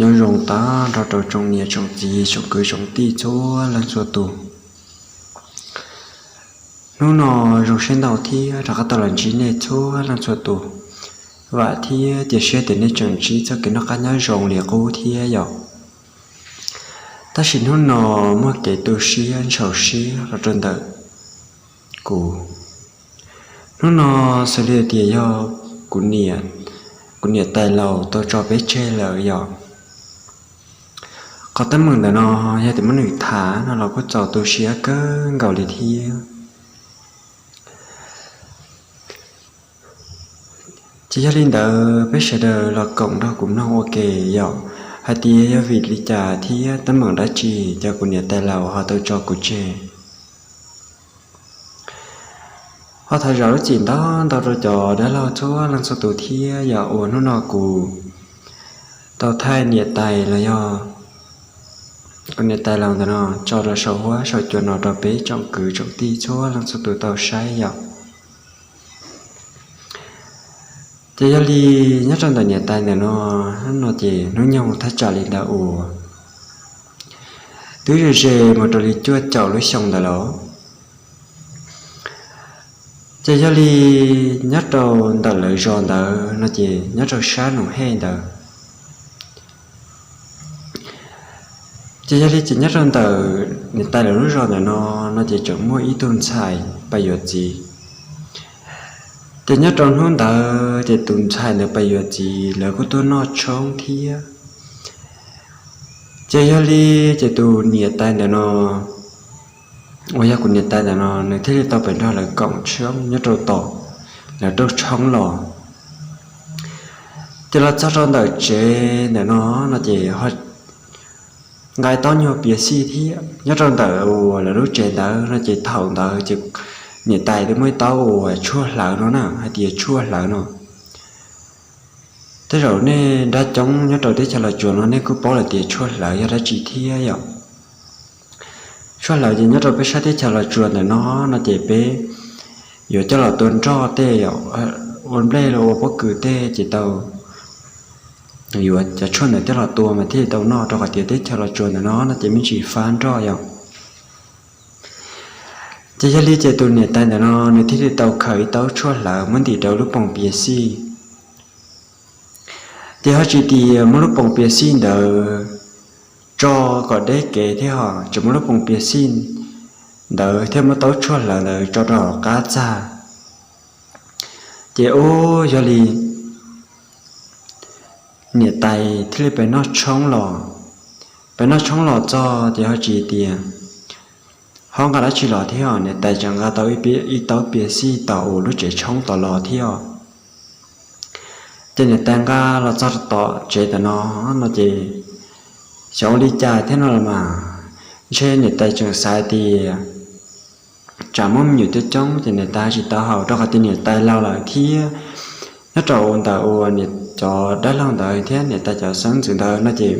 Nyob zoo tag nrho rau tsoom niam tsoom txiv tsoom kwv tsoom tij txhua leej txhua tus. Hnub no zoo siab ntau thiab rov qab tau los ntsib nej txhua leej txhua tus. Vam thiab cia siab tias nej tseem ntsib txoj kev noj qab nyob zoo li qub thiab yom. Tab sis hnub no muaj kev tu siab ntxhov siab los rau ntawm kuv. Hnub no xws li tias yog kuv niam, kuv niam tais laus tau tso peb tseg lawm yom. Qhov teeb meem ntawm no yog tias muab nws tham no los kuj txaus tu siab kawg nkaus li thiab. Ces yog li ntawd peb sawv daws los koom nrog kuv mloog ua ke yom, hais tias yog vim li cas thiab teeb meem dab tsi ces kuv niam tais laus ho tau tso kuv tseg. Ho thov zam lub txim ntau ntau rau cov dab laug txhua leej txhua tus thiab yom, uas hnub no kuv tau thaij niam tais los yog kuv niam tais laus ntawm no tso rau saum huab saum cua no rau peb tsoom kwv tsoom tij txhua leej txhua tus tau saib yom. Ces yog li nyob rau ntawm niam tais ntawm no, no ces hnub nyoog thaj tsam li ntawd uas twb ze ze mus rau li cuaj caum lub xyoo ntawd lawm. Ces yog li nyob rau ntawm lawv zos ntawd no ces nyob rau sab Noom Hej ntawd. Ces yog li ces nyob rau ntawm niam tais lawv lub zos ntawm no, no ces tseem muaj ib tug ntxhais pais yuav txiv. Ces nyob rau hnub ntawd ces tus ntxhais ntawd pais yuav txiv lawv kuj tuaj noj tshoob thiab. Ces yog li ces tus niam tais ntawm no uas yog kuv niam tais ntawm no nws thiaj li tau pem nrog lawv koom tshoob nyob rau tom lawv rooj tshoob los. Ces los txog rau ntawm tsev ntawm no no ces ho nqa ib taub nyuag pias xij thiab nyob rau ntawm uas lawv lub tsev ntawd no ces thaum ntawd ces niam tais twb muaj ib taub uas tshuaj hlawv no na, hais tias tshuaj hlawv no. Tej zaum nej nrab coob nyob rau teb chaws Los Tsuas no nej kuj paub lawm tias tshuaj hlawv yog dab tsi thiab yom. Tshuaj hlawv ces nyob rau peb sab teb chaws Los Tsuas ntawm no no ces peb yuav coj los tua nroj tej, ua nplej los ua pob kws tej ces tau yuav cov tshuaj ntawd coj los tua mas thiaj li tau noj rau qhov tias teb chaws Los Tsuas ntawm no no ces me ntsis fab nroj yom. Ces yog li ces tus niam tais ntawm no nws thiaj li tau khaws ib taub tshuaj hlawv muab ntim rau lub poos pias xij. Ces ho tsis tias muab lub poos pias xij ntawd tso kom deb kev thiab ho tseem muab lub poos pias xij ntawd thiab muab taub tshuaj hlawv ntawd tso rau hauv qab txag. Ces ub yog li niam tais thiaj li pem noj tshoob los, pem noj tshoob los txog ces ho tsis tias ho nqa dab tsi los thiab, niam tais tseem nqa tau ib taub pias xij tom uas lub tsev tshoob tom los thiab. Ces niam tais nqa los txog tom tsev tom no no ces xyov ua li cas thiab no los mas, ntshe niam tais tseem xav tias tsam muaj me nyuam coob coob ces niam tais tsis tau haus rau qhov tias niam tais laus lawm thiab. Nyob rau ntawm uas niam cov dab laug ntawd thiab niam tais cov xeeb ntxwv ntawd no ces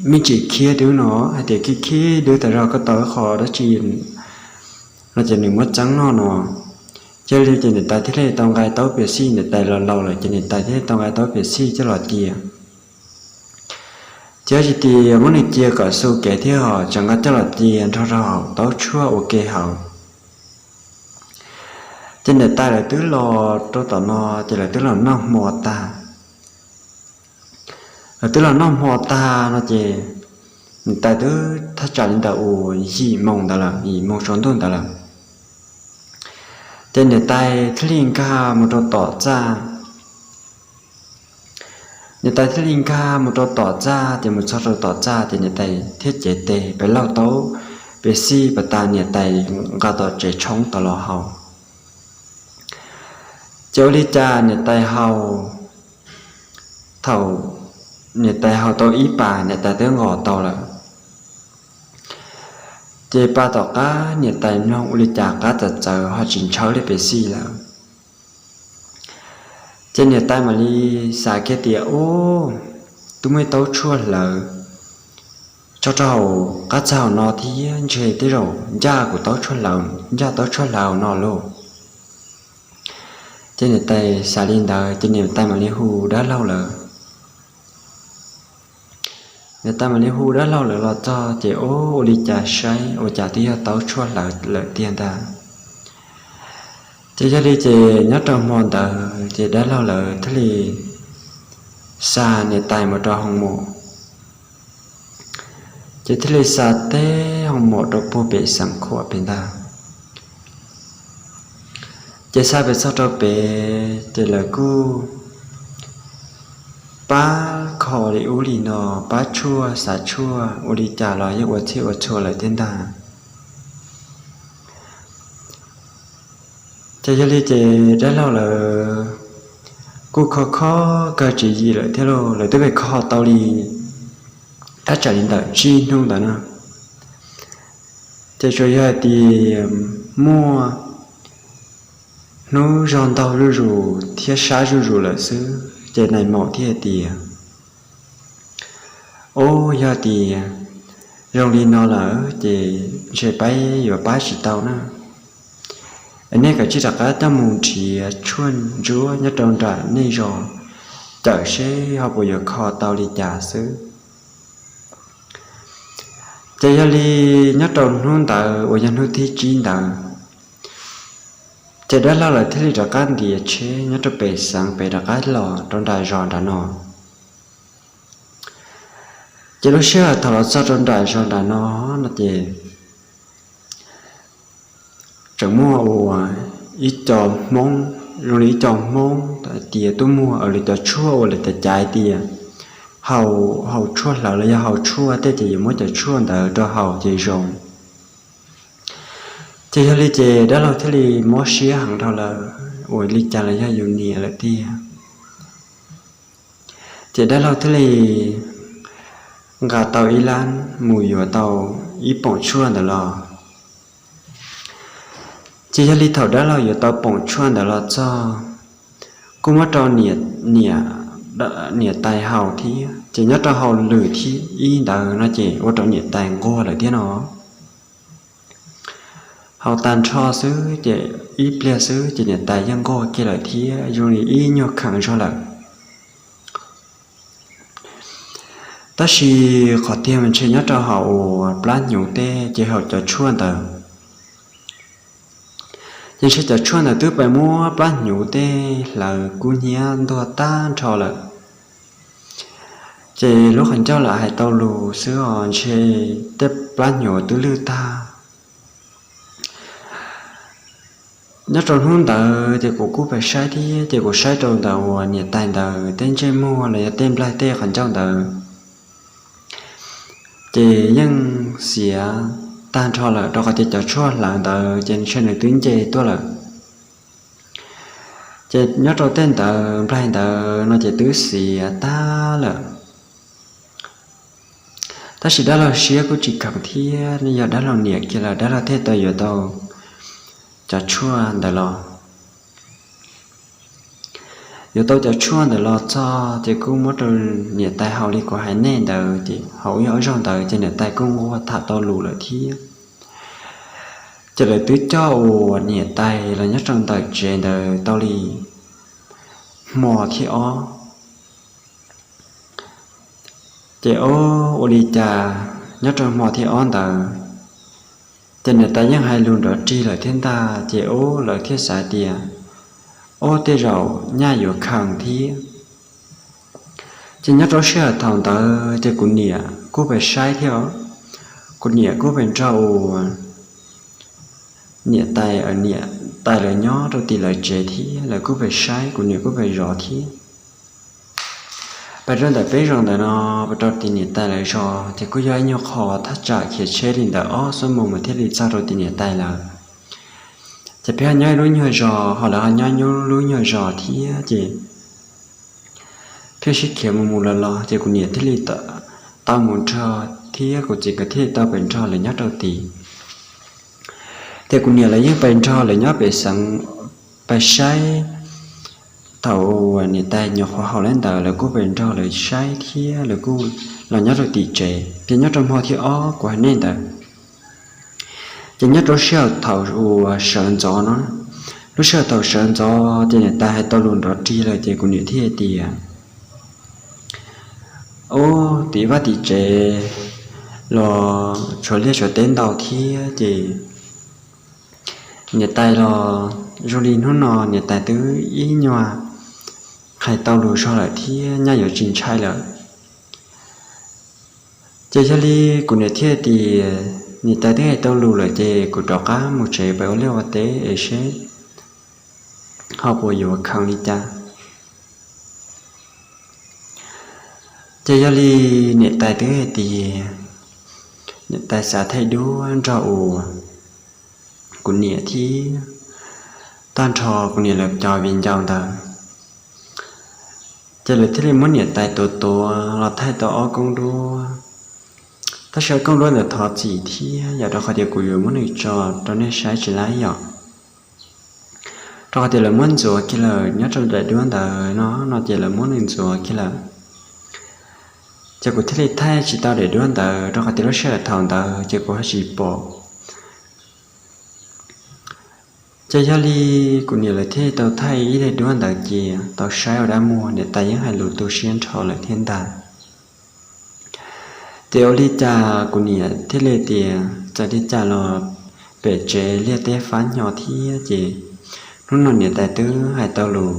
me ntsis khiav dub no, hais tias khiav khiav dub tas zog koj tau qhov dab tsi no ces nws muab txeeb noj no. Ces li ces niam tais thiaj li tau nqa taub pias xij, niam tais los laus lawm ces niam tais thiaj li tau nqa taub pias xij coj los cia. Ces tsis tias muab nws cia kom xu kev thiab ho tseem nqa coj los cia nrog rau hauv taub tshuaj ua ke hauv. Ces niam tais lawv twb los rau tom no ces lawv twb los noj hmo tag. Lawv twb los noj hmo tag no ces niam tais twb thaj tsam li ntawm uas yim moos ntawd lawm, yim moos tsaus ntuj ntawd lawm. Ces niam tais thiaj li nkag mus rau tom txaj. Niam tais thiaj li nkag mus rau tom txaj ces mus txog rau tom txaj ces niam tais thiaj cev tes pem lauj taub pias xij pas tas niam tais nqa tom tsev tshoob tom los haus. Ces ua li cas niam tais haus, thaum niam tais haus tau ib pas niam tais twb nqos tau lawm. Ces pa tom qab niam tais mloog ua li cas qab txawv txawv ho tsis ntshawb li pias xij lawm. Ces niam tais mam li xav kiag tias, ub, twb muaj ib taub tshuaj hlawv tso rau hauv qab txag hauv no thiab, ntshe tej zaum ncaj kuv taub tshuaj hlawv, ncaj taub tshuaj hlawv hauv no lauj. Ces niam tais xav li ntawd ces niam tais mam li hu dab laug lawm. Niam tais mam li hu dab laug lawv los txog ces ua li cas saib ua cas twb yog taub tshuaj hlawv lawm tiag ntag. Ces yog li ces nyob rau hmo ntawd ces dab laug lawv thiaj li xa niam tais mus rau hoo maum, ces thiaj li xa teb hoo maum rau puag pem xeev khuam pem ntag. Ces xa pem txog rau pem ces lawv kuj pab kho li ub li no, pab tshuaj xav tshuaj ua li cas los yeej ua txhij ua txhua lawm thiab ntag. Ces yog li ces dab laug lawv kuj kho kho kawg tswv yim lawm thiab lauj, lawv twb pem kho tau li thaj tsam li ntawm tsib hnub ntawd na. Ces tsuas yog hais tias muaj hnub zog ntaug zuj zus thiab sab zuj zus lawm xwb ces nais maum thiaj hais tias, Ub, yog tias zoo li no lawm ces ntshe peb yuav pab tsis tau na. Nej kav tsij rov qab coj mus nrhiav tshuaj ntsuab nyob rau nram nej zos cawm seb ho puas yuav kho tau li cas xwb. Ces yog li nyob rau hnub ntawd uas yog hnub thib tsib ntawd, ces dab laug lawv thiaj li rov qab ntiav tsheb nyob rau pem xeev pem rov qab los rau nram zos nram no. Ces lub sij hawm thaum los txog rau nram zos nram no no ces tseem muaj ua ib co Hmoob, zoo li ib co Hmoob hais tias tuaj muag lawv cov tshuaj uas lawv caiv tias haus tshuaj hlawv los yog haus tshuaj tej ces yuav muab cov tshuaj ntawd rau haus ces zoo. Ces yog li ces dab laug thiaj li mob siab heev rau lawm, ua li cas los yog yus niam lawm tiag. Ces dab laug thiaj li nqa tau ib lab mus yuav tau ib poom tshuaj ntawd los. Ces yog li thaum dab laug yuav tau poom tshuaj ntawd los txog, kuj muab rau niam, niam tais haus thiab. Ces nyob rau hauv lwm thib ib ntawd no ces ua rau niam tais nquag lawm thiab no. Haus tag nrho xwb ces ib pliag xwb ces niam tais yeej nquag kiag lawm thiab zoo li ib nyuag kheev zog lawm. Tab sis qhov tiag mas ntshe nyob rau hauv uas plab hnyuv tej ces haus cov tshuaj ntawd, ces ntshe cov tshuaj ntawd twb pais muab plab hnyuv tej hlawv kub hnyiab ntuag tag nrho lawm. Ces lub qhov ncauj lam hais tau lus xwb os ntshe tej plab hnyuv twb lwj tag. Nyob rau hnub ntawd ces kuv kuj pais saib thiab ces kuv saib rau ntawm uas niam tais ntawd tej ntsej muag los yog tej nplaig tej qhov ncauj ntawd ces yeej xiav tag nrho lawm rau qhov tias cov tshuaj hlawv ntawd ces ntshe nws twb nce tuaj lawm. Ces nyob rau tej ntawd nplaig ntawd no ces twb xiav tag lawm. Tab sis dab laug siab kuj tsis kheev thiab, yog dab laug niam kiag lawm dab laug thiaj tau yuav tau cov tshuaj ntawd los. Yuav tau cov tshuaj ntawd los txog ces kuj muab rau niam tais haus li kuv hais nej ntawd ces haus ib ob zaug ntawd ces niam tais kuj nquag tham tau lus lawm thiab. Ces lawv twb coj uas niam tais los nyob rau ntawm tsev ntawd tau li hmo thib ob. Ces ua li cas nyob rau hmo thib ob ntawd ces niam tais yeej hais lus nrov rig lawm thiab ntag ces ub lawv thiaj xav tias ub tej zaum nyaj yuav kheev thiab. Ces nyob rau sij hawm thaum ntawd ces kuv niam kuj pais saib thiab os. Kuv niam kuj pais nrog uas niam tais, niam tais lawv nyob rau tim lawv tsev thiab lawv kuj pais saib, kuv niam kuj pais zov thiab. Pais rau ntawm peb zos ntawd no, pais rau tim niam tais lawv zos ces kuj yog ib nyuag qho thaj tsam khiav tsheb li ntawm ob xuab moos mas thiaj li txog rau tim niam tais lawv. Ces peb ho nyob ib lub nyuag zos ho lawv ho nyob ib lub nyuag zos thiab ces peb sib khiav mus mus los los ces kuv niam thiaj li tau mus nrog thiab kuv txiv nkawd thiaj li tau pais nrog lawv nyob rau tid. Ces kuv niam lawv yeej pais nrog lawv nyob pem xeev, pais saib thaum uas niam tais nyuam qhuav haus li ntawd lawv kuj pais nrog lawv saib thiab lawv kuj los nyob rau tim tsev. Ces nyob rau hmo thib ob kuv hais nej ntawd ces nyob rau sij hawm thaum uas sawv ntxov no, lub sij hawm thaum sawv ntxov ces niam tais hais tau lus nrov rig lawm ces kuv niam thiaj tias Ub, tim vaj tim tsev los tshuav liaj tshuav teb ntau thiab ces niam tais los zoo li hnub no niam tais twb ib nyuag hais tau lus zog lawm thiab nyaj yuav tsis ntshai lawm. Ces yog li kuv niam thiaj tias niam tais twb hais tau lus lawm ces kuv rov qab mus tsev pem ua liaj ua teb es seb ho puas yuav kheev li cas. Ces yog li niam tais twb hais tias niam tais xav thaij duab nrog uas kuv niam thiab tag nrho kuv niam lawv cov viv ncaus ntawd. Ces lawv thiaj li muab niam tais tuav tuav los thaij tau ob koob duab. Tab sis ob koob duab ntawd thov txim thiab yog rau qhov tias kuv yuav muab nws tso rau nej saib tsis laib yom. Rau qhov tias lawv muab ntxuav kiag lawm nyob rau daim duab ntawd no no ces lawv muab nws ntxuav kiag lawm. Ces kuv thiaj li thaij tsis tau daim duab ntawd rau qhov tias lub sij hawm thaum ntawd ces kuv ho tsis pom. Ces yog li kuv niam lawv thiaj tau thaij ib daim duab ntawd cia tau saib ua dab muag, niam tais yeej hais lus tu siab nrho lawm thiab ntag. Ces ua li cas kuv niam thiaj li tias txawm li cas los pem tsev liaj teb fab hnyo thiab ces hnub no niam tais twb hais tau lus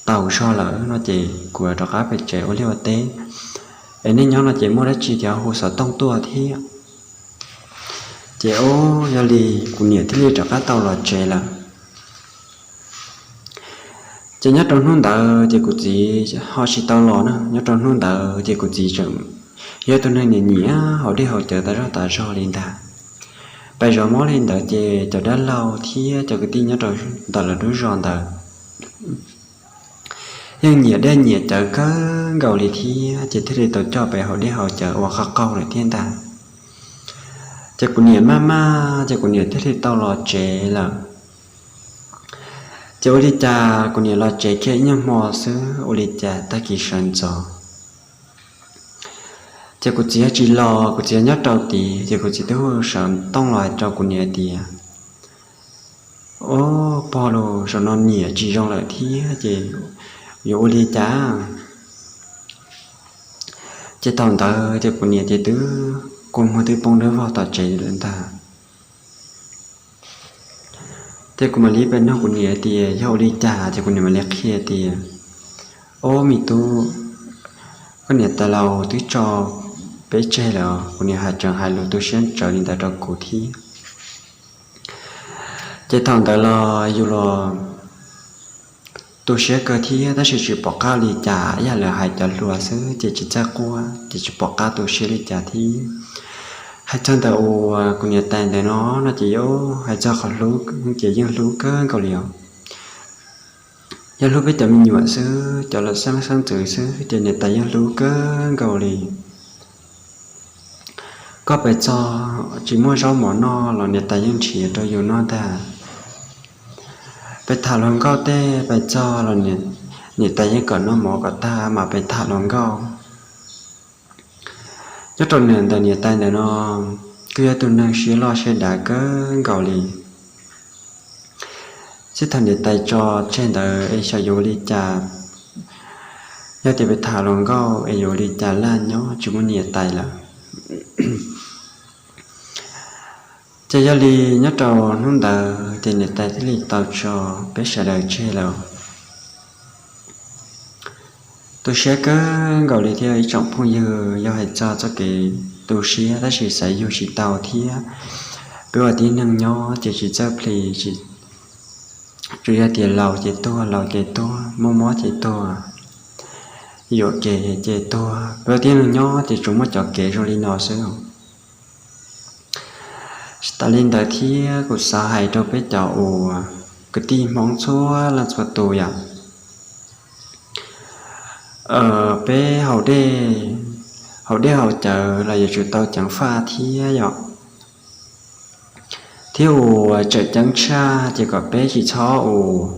tau zog lawm no ces kuv rov qab pem tsev ua liaj ua teb. Es nej nyob no ces muaj dab tsi ces hu xov tooj tuaj thiab. Ces ub, yog li kuv niam thiaj li rov qab tau los tsev lawm. Ces nyob rau hnub ntawd ces kuv txiv ho tsis tau los na, nyob rau hnub ntawd ces kuv txiv tseem yog tus neeg nyiam nyiam haus dej haus cawv tas zog tas zog li ntag. Pais zov mob li ntawd ces cov dab laug thiab cov kwv tij nyob rau ntawm lawv lub zos ntawd yeej nyiam dej nyiam cawv kawg nkaus li thiab ces thiaj li tau coj pais haus dej haus cawv ua qab qaug lawm thiab ntag. Ces kuv niam maj maj ces kuv niam thiaj li tau los tsev lawm. Ces ua li cas kuv niam los tsev kiag ib nyuag hmo xwb ua li cas tag kis sawv ntxov ces kuv txiv tsis los, kuv txiv nyob rau tid ces kuv txiv twb hu xov tooj los hais rau kuv niam tias, Ob, pog los, zaum no niam tsis zoo lawm thiab ces yuav ua li cas? Ces thaum ntawd ces kuv niam ces twb kua muag twb poob dawb vog tom tsev lawm ntag. Ces kuv mam li pem nug kuv niam tias yog ua li cas ces kuv niam mam li qhia tias, Ob, me tub, koj niam tais laus twb tso peb tseg lawm. Kuv niam hais tseem hais lus tu siab tsawv li ntawd rau kuv thiab. Ces thaum ntawd los yus los tu siab kawg thiab tab sis tsis pom qab li cas, ib yam lawv hais cov hluas xwb ces tsis txawj quaj ces tsis pom qab tu siab li cas thiab. Hais txog ntawm uas kuv niam tais ntawd no no ces yuav hais txog qhov hlub ces yeej hlub kawg nkaus li os. Yog hlub peb cov me nyuam xwb, cov lawm xeeb xeeb ntxwv xwb ces niam tais yeej hlub kawg nkaus li. Koj pais txog tsis muaj zaub mov noj los niam tais yeej nrhiav rau yus noj ntag. Pais tham hluas nkauj tej pais txog los niam tais yeej kom noj mov kom tag mas pais tham hluas nkauj. Nyob rau ntawm niam tais ntawm no kuj yog tus neeg siab loj siab dav kawg nkaus li. Txij thaum niam tais tso tseg ntawd es xyov yuav ua li cas, yog tias pais tham hluas nkauj es yuav ua li cas laj nyob tsis muaj niam tais lawm. Ces yog li nyob rau hnub ntawd ces niam tais thiaj li tau tso peb sawv daws tseg lawm. Tu siab kawg nkaus li thiab ib tsoom phooj ywg, yog hais txog txoj kev tu siab tab sis xaiv yug tsis tau thiab. Peb ua tib neeg nyob ces tsis txawj plis, tsuas yog tias laus ces tuag, laus ces tuag, muaj mob ces tuag, yuam kev ces tuag. Peb ua tib neeg nyob ces tsuas muaj cov kev zoo li no xwb. Tsis tas li ntawd thiab kuv xav hais rau peb cov uas kwv tij Hmoob txhua leej txhua tus yom, peb haus dej, haus dej haus cawv los yuav tsum tau ceev faj thiab yom. Thiab uas tseem ceeb tshaj ces kom peb tsis txhob uas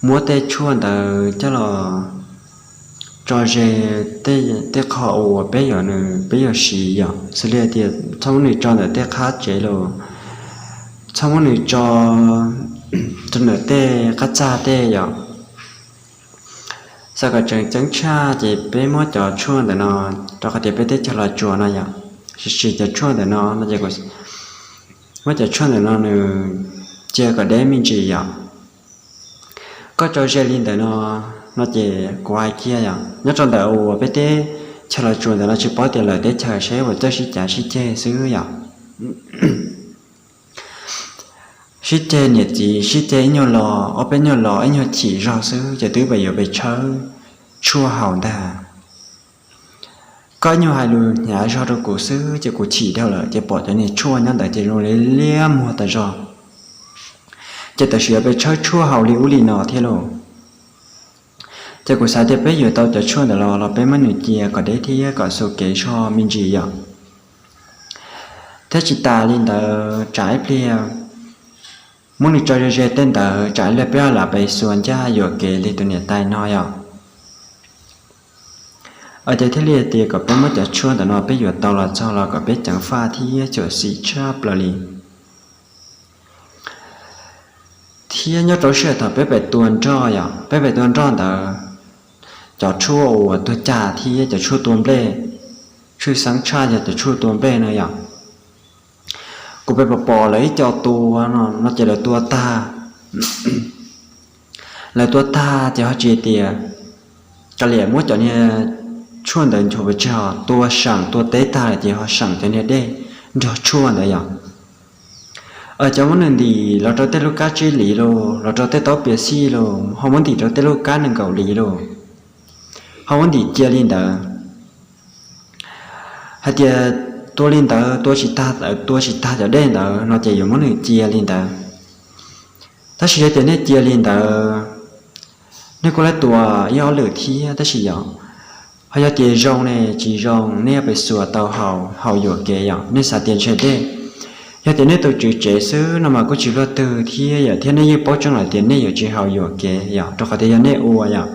muab tej tshuaj ntawd coj los tso ze tej qho uas peb yuav, peb yuav siv yom, xws li tias txhob muab nws tso ntawm tej qab tsev los txhob muab nws tso rau ntawm tej qab txaj tej yom. Xav kom tseem ceeb tshaj ces peb muab cov tshuaj ntawm no, rau qhov tias peb teb chaws Los Tsuas no yom, sis sis cov tshuaj ntawm no no ces muab cov tshuaj ntawm no nws cia kom deb me ntsis yom. Koj tso ze li ntawm no, no ces kuv hais kiag yom, nyob rau ntawm uas peb teb chaws Los Tsuas ntawm no tsis paub tias lawm teb chaws seb uas txawj sib cav sib ceg xwb yom. Sib ceg niam txiv sib ceg ib nyuag los ob peb nyuag los ib nyuag chim zog xwb ces twb pes yuav pes tshawb tshuaj haus ntag. Koj ib nyuag hais lus hnyav zog rau kuv xwb ces kuv chim dhau lawm ces pom cov niag tshuaj nyob ntawd ces zoo li liab muag tas zog. Ces tam sim yuav pes tshawb tshuaj haus li ub li no thiab lauj. Ces kuv xav tias peb yuav tau cov tshuaj ntawm los los peb muab nws cia kom deb thiab kom xuas kev zog me ntsis yom. Thiab tsis tas li ntawd tsam ib pliag muab nws tso ze ze tej ntawd tsam ib pliag peb lam pes xuas ncaj yuam kev li tus niam tais no yom. Ces thiaj li tias kom peb muab cov tshuaj ntawm no peb yuav tau los txog los kom peb ceev faj thiab xyuam xim tshaj plaws li. Thiab nyob rau sij hawm thaum peb pem tua nroj yom, peb pem tua nroj ntawd, cov tshuaj uas tuag cag thiab cov tshuaj tua nplej, tshwj xeeb tshaj yog cov tshuaj tua nplej no yom. Kuv pem pom pom lawv ib co tua no ces lawv tua tag lawv tua tag ces ho tsis tias kav liam muab cov niag tshuaj ntawd nchuav pes tsawg, tua seem tua teb tag lawm ces ho seem cov niag dej nrog tshuaj ntawd yom. Cov muab nws ntim los rau tej lub kab tsib hlis los los rau tej taub pias xij los ho muab ntim rau tej lub kab nees nkaum hlis los ho muab ntim cia li ntawd. Hais tias tua li ntawd tua tsis tag, tua tsis tag cov dej ntawd no ces yuav muab nws cia li ntawd. Tab sis yog tias nej cia li ntawd, nej kuj laib tua ib ob lwm thiab tab sis yom, ho yog tias zoo ne tsis zoo nej yuav pes xuas tau haus yuam kev yom, nej xav tias ntshe dej. Yog tias nej tus tswv tsev xwb no mas kuj tsis luaj twg thiab yom, thiab nej yeej paub tseeb lawm tias nej yuav tsis haus yuam kev yom, rau qhov tias yog nej ua yom.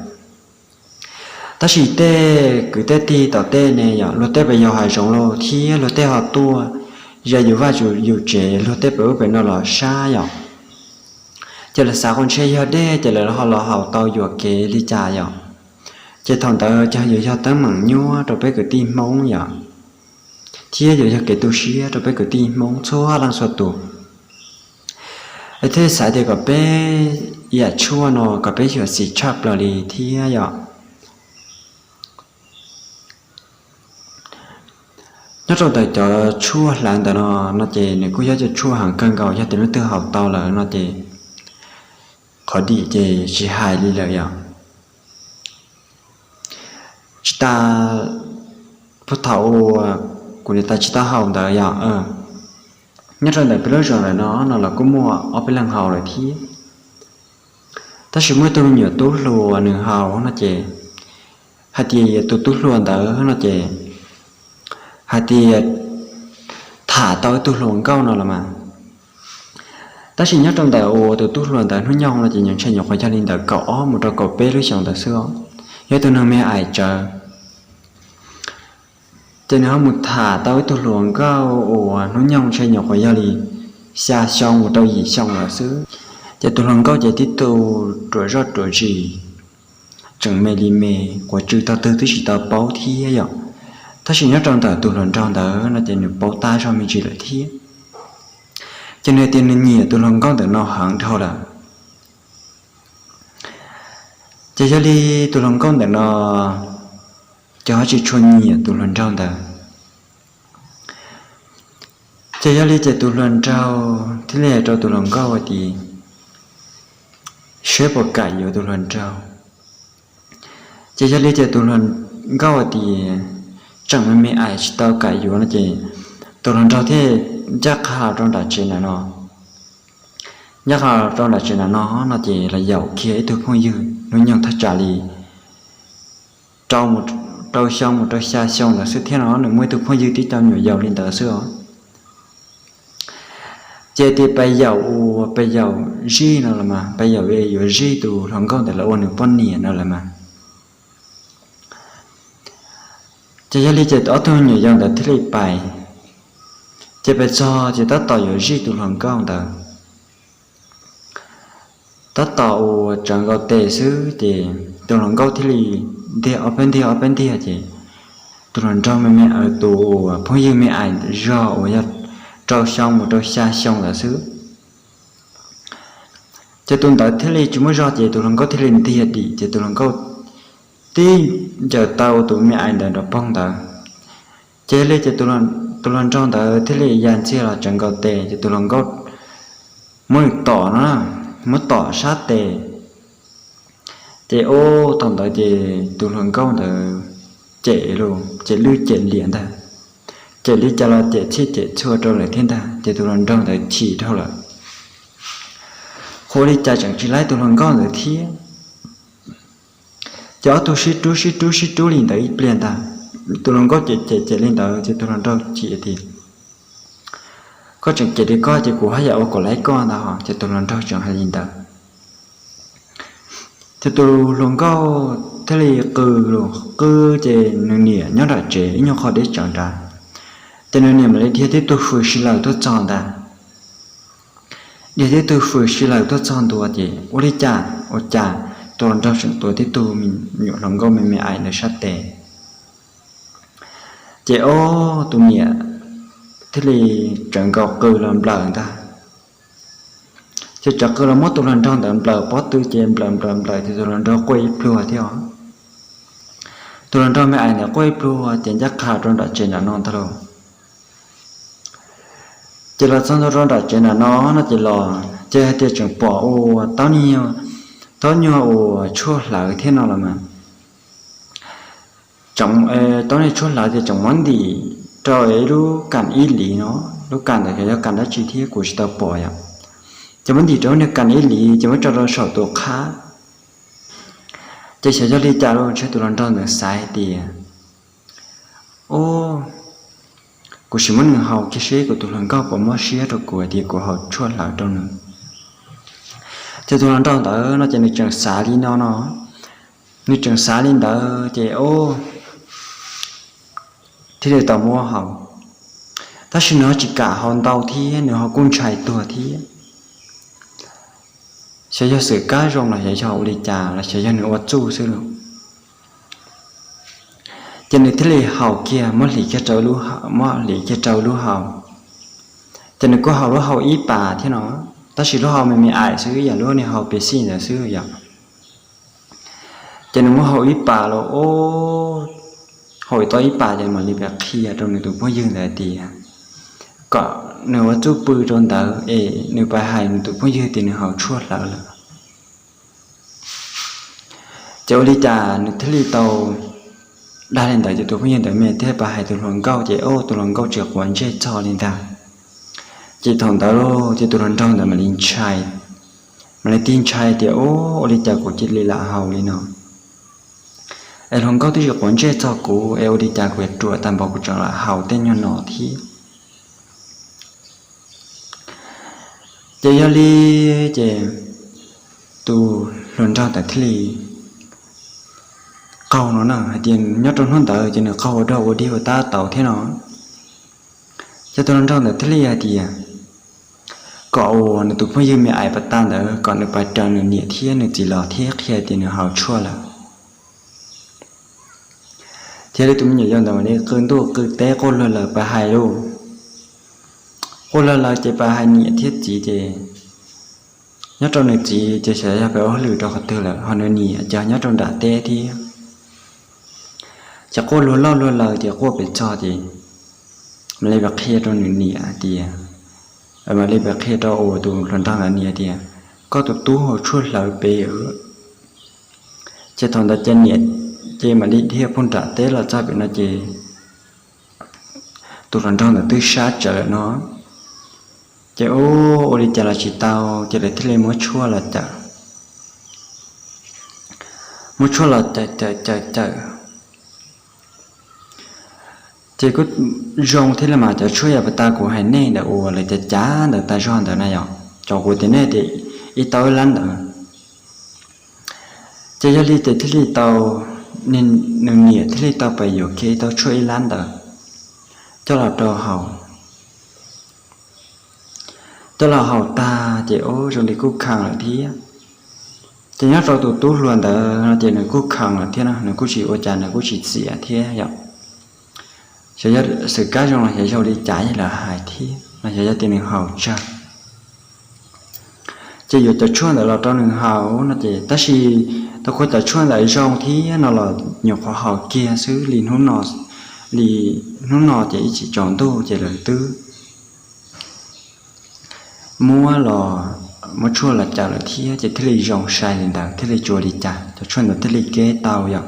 Tab sis tej kwv tej tij tom tej ne yom, luag tej pes yau hav zoov los thiab luag tej ho tuaj ze yus vaj yus tsev, luag tej pes ub pes no los sab yom. Ces lawv xav tias ntshe yog dej ces lawv ho los haus tau yuam kev li cas yom. Ces thaum ntawd ces yuav yog teeb meem nyuaj rau peb kwv tij Hmoob yom, thiab yuav yog kev tu siab rau peb kwv tij Hmoob txhua leej txhua tus. Thiaj xav tias kom peb yam tshuaj no kom peb xyuam xim tshaj plaws li thiab yom. Nyob rau ntawm cov tshuaj hlawv ntawm no, no ces nws kuj yog cov tshuaj heev kawg nkaus, yog tias leej twg haus tau lawm no ces qhov dim ces tsis hais li lawm yom. Tsis tas puag thaum uas kuv niam tais tsis tau haus ntawd yom, nyob rau ntawm peb lub zos ntawm no no los kuj muaj ob peb leeg haus lawm thiab. Tab sis muaj ib tug me nyuam tub hluas nws haus no ces hais tias tus tub hluas ntawd no ces hais tias tham tau ib tug hluas nkauj no los mas. Tab sis nyob rau ntawm uas tus tub hluas ntawd hnub nyoog no ces nws ntshe nyuam qhuav yog li ntawm kaum ob mus rau kaum peb lub xyoos ntawd xwb os, yog ib tug neeg me ais tsawv. Ces nws ho mus tham tau ib tug hluas nkauj uas hnub nyoog ntshe nyuam qhuav yog li xya xyoo mus rau yim xyoo lawm xwb. Ces tus hluas nkauj ces tib tug ruam zoj ruam zis, tseem me li me, quav tsw tog twg twb tsis tau paub thiab yom. Tab sis nyob rau ntawm tus hluas nraug ntawd no ces nws paub tab zog me ntsis lawm thiab. Ces nws tias nws nyiam tus hluas nkauj ntawm no heev dhau lawm. Ces yog li tus hluas nkauj ntawm no ces ho tsis tshua nyiam tus hluas nraug ntawd. Ces yog li ces tus hluas nraug thiaj li hais rau tus hluas nkauj hais tias, seb puas kam yuav tus hluas nraug. Ces yog li ces tus hluas nkauj hais tias, tseem me me ais tsis tau kam yuav no ces tus hluas nraug thiaj ncaj qha rau nram tsev ntawm no. Ncaj qha rau nram tsev ntawm no no ces los yaum kiag ib tug phooj ywg hnub nyoog thaj tsam li rau xyoo mus rau xya xyoo ntawd xwb thiab no, nws muaj ib tug phooj ywg tib co me nyuam yaus li ntawd xwb os. Ces tias pes yaum uas pes yaum zij no los mas, pes yaum yuav zij tus hluas nkauj ntawd los ua nws poj niam no los mas. Ces yog li ces ob tug me nyuam yaus ntawd thiaj li pais. Ces pais txog ces tab tom yuav zij tus hluas nkauj ntawd, tab tom uas tsawv nkaus tes xwb ces tus hluas nkauj thiaj li ntiag ob peb ntiag ob peb ntiag ces tus hluas nraug me me, tus phooj ywg me ais zog uas yog rau xyoo mus rau xya xyoo ntawd xwb. Ces tus ntawd thiaj li tsis muaj zog ces tus hluas nkauj thiaj li ntiag dim ces tus hluas nkauj tib ncaws tau tus me ais ntawd nrov poog ntawd. Ces li ces tus hluas nraug ntawd thiaj li ya ntxiag los tsawv nkaus tes ces tus hluas nkauj muab nws tom no, muab tom sab tes. Ces ub thaum ntawd ces tus hluas nkauj ntawd cem lus ces lwj cem liam ntag, cem li cas los cem txhij cem txhua rau lawm thiab ntag ces tus hluas nraug ntawd chim dhau lawm. Qhuav li cas tseem tsis laib tus hluas nkauj ntawd thiab. Ces ob tug sib rub sib rub sib rub li ntawd ib pliag ntag, tus hluas nkauj cem cem cem li ntawd ces tus hluas nraug chim tias, koj tseem cem li koj ces kuv haj yam ua kom laib koj ntag ho, ces tus hluas nraug tseem hais li ntawd. Ces tus hluas nkauj thiaj li qw, qw ces nws niam nyob nram tsev ib nyuag qho deb tsawv nrad, ces nws niam mam li dhia tib tug fws si lawm tuaj txog ntag. Dhia tib tug fws si lawm tuaj txog ntua ces ua li cas ua cas tus hluas nraug tseem tuav tib tug me nyuam hluas nkauj me me ais ntawd sab tes. Ces ob tus niam thiaj li tsawv nkaus qw los nplawm ntag. Ces tsawv qw los muab tus hluas nraug ntawd nplawm pob tw ces nplawm nplawm nplawm ces tus hluas nraug quaj ib pluag thiab os. Tus hluas nraug me ais ntawd quaj ib pluag ces ncaj qha rau nram tsev nram no ntag lauj. Ces los txog ntua rau nram tsev nram no no ces los ces hais tias tseem pom ua taub nyuag uas tshuaj hlawv thiab no los mas, taub nyuag tshuaj hlawv ces tseem muab ntim rau ib lub kas ib liv no, lub kas ntawd yog kas dab tsi thiab kuv tsis tau pom yom. Ces muab ntim rau lub niag kas ib liv ces muab tso rau saum tus qhab. Ces xyov yog li cas los ntshe tus hluas nraug ntawd xav hais tias, o, kuv sim muab nws haus kiag seb kuv tus hluas nkauj puas mob siab rau kuv hais tias kuv haus tshuaj hlawv rau nws. Ces tus hluas nraug ntawd no ces nws tseem xav li no no, nws tseem xav li ntawd ces o, thiaj li tau muab haus. Tab sis nws ho tsis kam haus ntau thiab nws ho kuj ntshai tuag thiab. Xyov yog xwm kab zoo los xyov yog ua li cas los xyov yog nws ua txuj xwb lauj. Ces nws thiaj li haus kiag, muab hliv kiag rau, muab hliv kiag rau lub hau. Ces nws kuj haus lub hau ib pas thiab no, tab sis lub hau me me ais xwb yom, lub niag hau pes xij ntawd xwb yom. Ces nws muab haus ib pas los o, haus tau ib pas ces mam li pib qhia rau nws tus phooj ywg ntawd tias kom nws ua txuj pw rau ntawd es nws pib hais nws tus phooj ywg tias nws haus tshuaj hlawv lawm. Ces ua li cas nws thiaj li tau dag li ntawd ces tus phooj ywg ntawd me thiaj pib hais tus hluas nkauj ces o tus hluas nkauj tsis quav ntsej txog li ntag. Ces thaum ntawd ces tus hluas nraug ntawd mam li ntshai, mam li tig ntshai tias o, ua li cas kuv cia li lam haus li no es hluas nkauj twb tsis quav ntsej txog kuv es ua li cas kuv yuav ruam tag npaum kuv tseem lam haus tej nyuag no thiab. Ces yog li ces tus hluas nraug ntawd thiaj li qaug no na, hais tias nyob rau hnub ntawd ces nws qaug ua dog ua dig ua tab tau thiab no. Ces tus hluas nraug ntawd thiaj li hais tias kom uas nws tus phooj ywg me ais pas tas ntawd kom nws pab raws nws niam thiab nws txiv los thiab qhia tias nws haus tshuaj lawm. Thiab li tus me nyuam yaus ntawd mam li qw ntuj qw teb quaj luag lawm pab hais lauj. Quaj luag lawm ces pab hais niam thiab txiv ces nyob rau nws txiv ces xyov yog pab ua hauj lwm rau qhov twg lawm, ho nws niam ces nyob rau nram teb thiab. Ces quaj luag loj luag lawm ces quaj pem txog ces mam li pib qhia rau nws niam tias, mam li pib qhia rau uas tus hluas nraug ntawd niam tias, koj tus tub haus tshuaj hlawv pem. Ces thaum ntawd ces niam ces mam li dhia puag nram teb los txog pem no ces tus hluas nraug ntawd twb sab tsawv lawm no. Ces ua li cas los tsis tau ces lawv thiaj li muab tshuaj los cawm, muab tshuaj los cawm cawm cawm cawm. Ces kuj zoo thiab li mas cov tshuaj yam pas tas kuv hais nej ntawd uas lawv cav cav ntawd tas zog ntawd na yom, cov kuv tias nej tias ib tau ib lab ntawd. Ces yog li ces thiaj li tau, nws niam thiaj li tau pib yuav kiag ib tau tshuaj ib lab ntawd coj los rau haus. Coj los haus tag ces ub zoo li kuj kheev lawm thiab. Ces nyob rau tus tub hluas ntawd no ces nws kuj kheev lawm thiab no, nws kuj tsis ua cas, nws kuj tsis txiav thiab yom. Xyov yog xwm kab zoo los xyov yog li cas lawv hais thiab no, xyov yog tias nws haus tsawg. Ces yuav cov tshuaj ntawd los rau nws haus no ces, tab sis tau kuv cov tshuaj ntawd zoo thiab no los nyuam qhuav haus kiag xwb, li hnub no, li hnub no ces ib chim tsaus ntuj ces lawv twb muab los, muab tshuaj los cawm lawm thiab ces thiaj li zoo sai li ntawd, thiaj li tsis ua li cas, cov tshuaj ntawd thiaj li keb tau yom.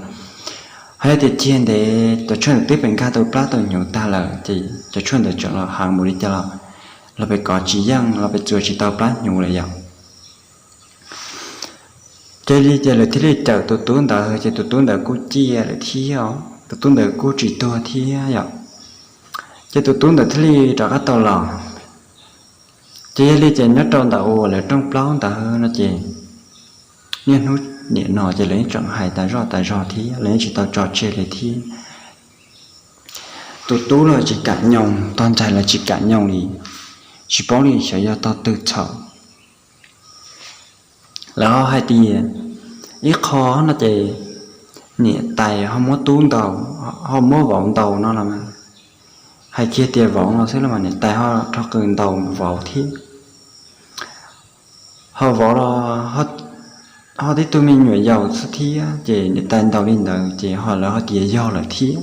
Hos yog tias ciag ntev cov tshuaj ntawd twb pes nkag tau plab tau hnyuv tag lawm ces cov tshuaj ntawd tseem los heev npaum li cas los, los pes kov tsis yeej, los pes txuas tsis tau plab hnyuv lawm yom. Ces li ces lawv thiaj li cawm tus tub ntawd ces tus tub ntawd kuj ciaj lawm thiab, tus tub ntawd kuj tsis tuag thiab yom. Ces tus tub ntawd thiaj li rov qab tau los. Ces yog li ces nyob rau ntawm uas lawv rooj plaub ntawd no ces niaj hnub nim no ces lawv yeej tseem hais tas zoj tas zog thiab, lawv yeej tsis tau tso tseg li thiab. Tus tub los tsis kam nyoos, tog ntxhais los tsis kam nyoos li, tsis paub li xyov yog tog twg txhaum. Lawv ho hais tias ib qho no ces niam tais ho muab tub ntaus, ho muab vauv ntaus no los mas, hais kiag tias vauv no xwb los mas niam tais ho rho qws ntaus vauv thiab. Ho vauv los ho tib tug me nyuam yaus xwb thiab ces niam tais ntaus li ntawd ces ho lawv ho tias yog lawm thiab,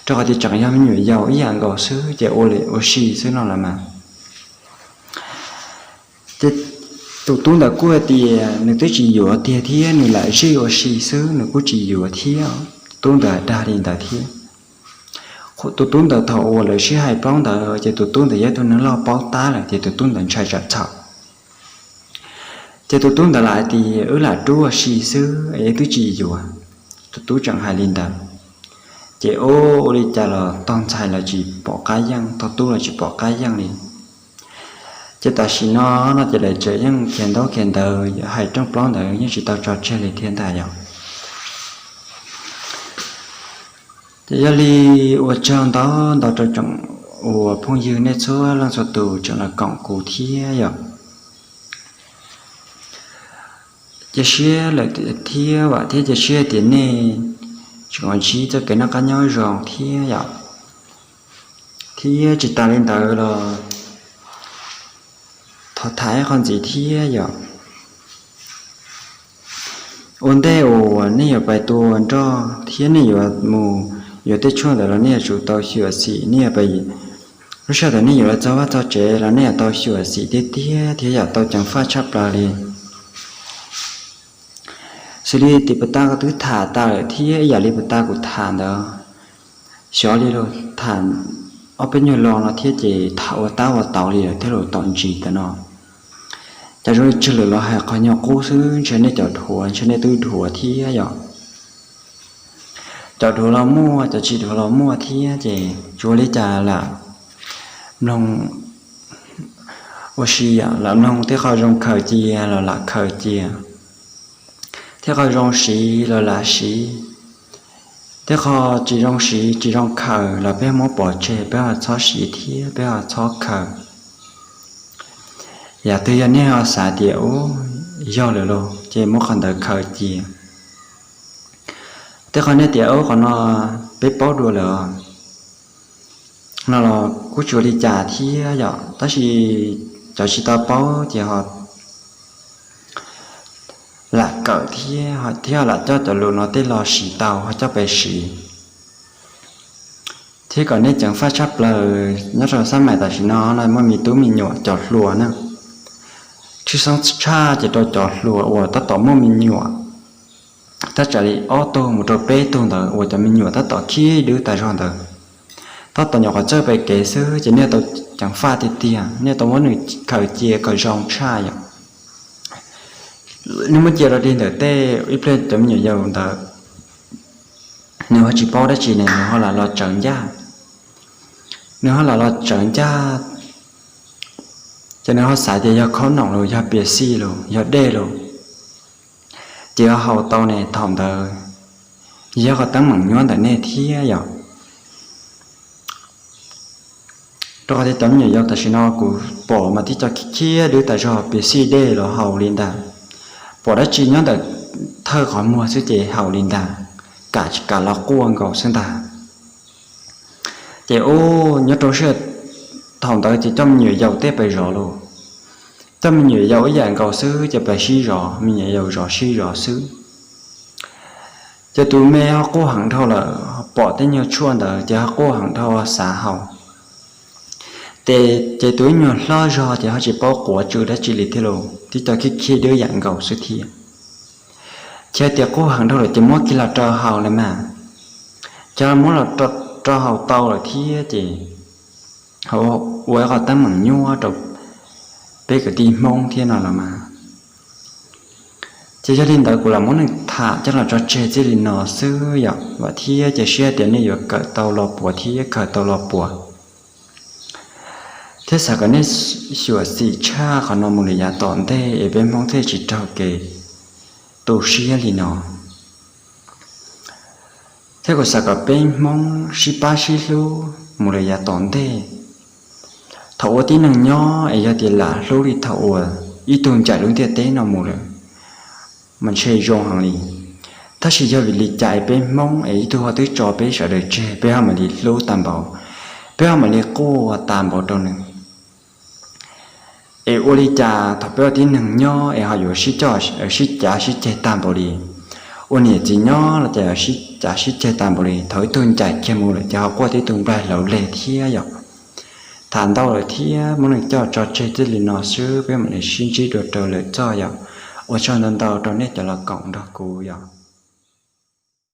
rau qhov tias tseem yog me nyuam yaus ib yam nkaus xwb ces ua li ua si xwb no los mas. Ces tus tub ntawd kuj hais tias nws twb tsis yuav tiag thiab, nws lam zij ua si xwb, nws kuj tsis yuav thiab. Tus tub ntawd dag li ntawd thiab. Tus tub ntawd thaum uas lawv sib hais plaub ntawd ces tus tub ntawd yog tus neeg loj paub tab lawm ces tus tub ntawd ntshai tsam txhaum. Ces tus tub ntawd lam hais tias wb lam rub ua si xwb es wb twb tsis yuav. Tus tub tseem hais li ntawd. Ces ua li cas los tog ntxhais los tsis pom qab yeej, tog tub los tsis pom qab yeej li. Ces tam sim no no ces lawv tseem yeej khiav ntaub khiav ntawv hais rooj plaub ntawd yeej tsis tau tso tseg li thiab ntag yom. Ces yog li ua tsaug ntau ntau rau tsoom uas phooj ywg nej txhua leej txhua tus tseem los koom kuv thiab yom. Cia siab lawm thiab vam thiab cia siab tias nej tseem ntsib txoj kev noj qab nyob zoo thiab yom. Thiab tsis tas li ntawd los thov tham ib qho ntxiv thiab yom. Ua ntej uas nej yuav pais tua nroj thiab nej yuav mus yuav tej tshuaj ntawd los nej yuav tsum tau xyuam xim, nej yuav pais, lub sij hawm thaum nej yuav los txog vaj txog tsev los nej yuav tau xyuam xim tiag tiag thiab yam tau ceev faj tshaj plaws li. Xws li tim puag ta kuv twb tham tas lawm thiab ib yam li puag ta kuv tham ntawd, xyov li los tham ob peb nyuag lo no thiab ces tham ua tab ua tau li lawm thiab los tom ntsis tam no. Cas zoo li tsw lwm los hais qhov nyuag qub xwb, ntshe nej cov dhuav ntshe nej twb dhuav thiab yom. Cov dhuav los muaj, cov tsis dhuav los muaj thiab ces tsuas li cas lam mloog ua si, lam mloog tej qho zoo khaws cia los lam khaws cia, tej qho zoo siv los lam siv, tej qho tsis zoo siv tsis zoo khaws los peb muab pov tseg, peb ho txhob siv thiab peb ho txhob khaws. Yam twg yog nej ho xav tias u, yog lawm los ces muab qhov ntawd khaws cia. Tej qho nej tias u qhov no peb paub dua lawm no los kuj tsis ua li cas thiab yom, tab sis cov tsis tau paub ces ho lam kawm thiab thiab lam coj cov lus no tej los siv tau ho coj pais siv. Thiab kom nej ceev faj tshaj plaws nyob rau xab mais tam sim no no muaj me tub me nyuam cov hluas na, tshwj xeeb tshaj ces rau cov hluas uas tab tom muaj me nyuam, thaj tsam li ob tug mus rau peb tug ntawd uas cov me nyuam tab tom khib dwb tas zog ntawd, tab tom nyuam qhuav txawj pem kev xwb ces nej tau ceev faj tiag tiag, nej tau muab nws khaws cia kom zoo tshaj yom. Nej muab cia rau dig ntawm tej ib pliag cov me nyuam yaus ntawd, nws ho tsis paub dab tsi ne, nws ho lam los tsawv ncaj, nws ho lam los tsawv ncaj, ces nws ho xav tias yog khob noom los yog pias xij los yog dej los, ces ho haus tau ne, thaum ntawd yog qhov teeb meem nyuaj ntawm nej thiab yom. Rau qhov tias cov me nyuam yaus tam sim no kuv pom mas tib co khib dwb tas zog, pias xij dej los haus li ntag. pom dab tsi nyob ntawm thawj qhov muag xwb ces haum li ntag, kam tsis kam los quaj nkaus xwb ntag. Ces u, nyob rau sij hawm thaum ntawd ces coj me nyuam yaus tej pes zov lauj, coj me nyuam yaus ib yam nkaus xwb ces pes sib zov, me nyuam yaus zov sib zov xwb. Ces tus me ho quaj heev dhau lawm, pom tej nyuag tshuaj ntawd ces ho quaj heev dhau xav haus. Ces tus ib nyuag hlob zog ces ho tsis paub quav tsw dab tsi li thiab lauj, tib co khib khib dub yam nkaus xwb thiab. Ces tias quaj heev dhau lawm ces muab kiag los rau haus lawm mas. Ces muab los rau haus tau lawm thiab ces ho ua ib qho teeb meem nyuaj rau peb kwv tij Hmoob thiab no los mas. Ces yog li ntawd kuv lam muab nws tham coj los tso tseg txij li no xwb yom, vam thiab cia siab tias nej yuav kawm tau lo puav thiab khaws tau lo puav, thiab xav kom nej xyuam xim tshaj qhov no mus lawm yav tom ntej es peb Hmoob thiaj tsis raug kev tu siab li no. Thiab kuv xav kom peb Hmoob sib pab sib hlub mus lawm yav tom ntej. Thaum ua tib neeg nyob es yog tias lam hlub li thaum uas ib tug ncaim lub ntiaj teb no mus lawm mas ntshe zoo heev li. Tab sis yog vim li cas es peb Hmoob es ib tug ho twb tso peb sawv daws tseg, peb ho mam li hlub tag npaum, peb ho mam li quaj tag npaum rau nws? Es ua li cas thaum peb ua tib neeg nyob es ho yuav sib coj sib cav sib ceg tag npaum li? Ua niam txiv nyob los cas sib cav sib ceg tag npaum li? Thaum ib tug ncaim kiag mus lawm ces ho quaj tib tug nplaig hlauv leg thiab yom. Tham ntau lawm thiab muab nws coj tso tseg txij li no xwb, peb mam li sib ntsib dua rau lwm txoj yom. Ua tsaug ntau ntau rau nej cov los koom nrog kuv yom.